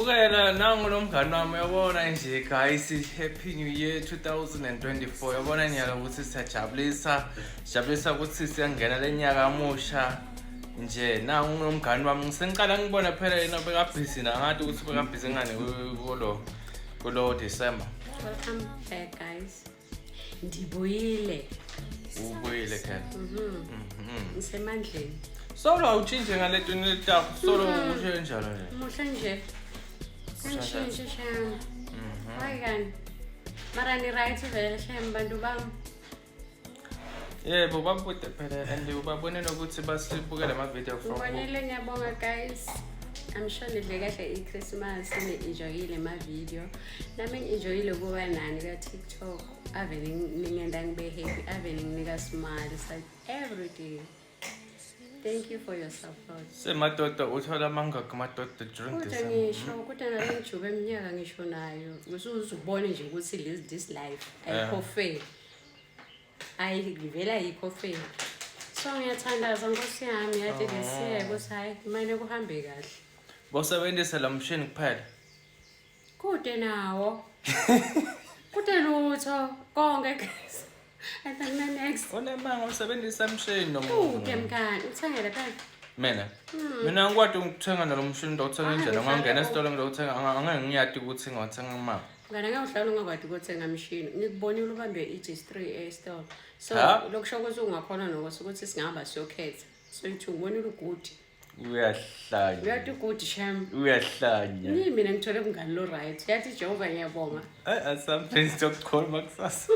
Bukela nangu lo mngani wami uyabona nje guys, happy new year 2024. Uyabona nyalo ukuthi siyajabulisa, sijabulisa ukuthi siyangena lenyaka omusha nje. Nangu lo mngani wami ngisengiqala ngibona phela yena bekabhizi nangathi ukuthi bekabhizi ngani kulo December. Welcome back, guys. Ndibuyile. Ubuyile Ken. Ngisemandleni. Solo awutshintshe ngale 20 solo usho njalo nje. Muhle nje. Angishintshe shame. Hayi kani. Mara ni right vele shame, bantu bami. Yebo, babude phela and ubabone nokuthi basibukele ama-video from Ngibonile, ngiyabonga, guys. I'm sure nidle kahle i-Christmas, ni-enjoyile ama-video. Nami ngi-enjoyile ukuba nani ka-TikTok. Ave ningenda ngibe happy, ave ninginika smile like every day. Thank you for your support. Semadoda uthola mangaki madoda during Kodwa December? ngisho kodwa nale ngijube eminyaka ngisho nayo usuze ubone nje ukuthi this life ayikho fair, ayi vele ayikho fair. So ngiyathandaza, nkosi yami, yathi this year ukuthi hayi, kumele kuhambe kahle. Bosebenzisa la mshini kuphela. Kude nawo, kude lutho konke, guys. I think my next Unemanga usebenzisa mshini noma? Kude mngani, uthengele phela. Mina ngikwati ukuthenga nalo mshini, ndawuthenga Ah, indlela ngihlala ngangena esitolo ngidawuthenga, angeke ngiyati ukuthi ngawuthenga ma. Mngani, angeke uhlale ungakwadi ukuthenga mshini. Ngikubonile ubambe i-G3 esitolo, so Ha? lokusho ukuthi ungakhona nokuthi ukuthi singahamba siyokhetha. So ithi ngibonile u-good. Uyahlanya. Uyathi u-good shame. Uyahlanya. Ni mina ngithole umngani lo right. Yathi Jehova, ngiyabonga. Ayi, asambe siyokukhuluma kusasa.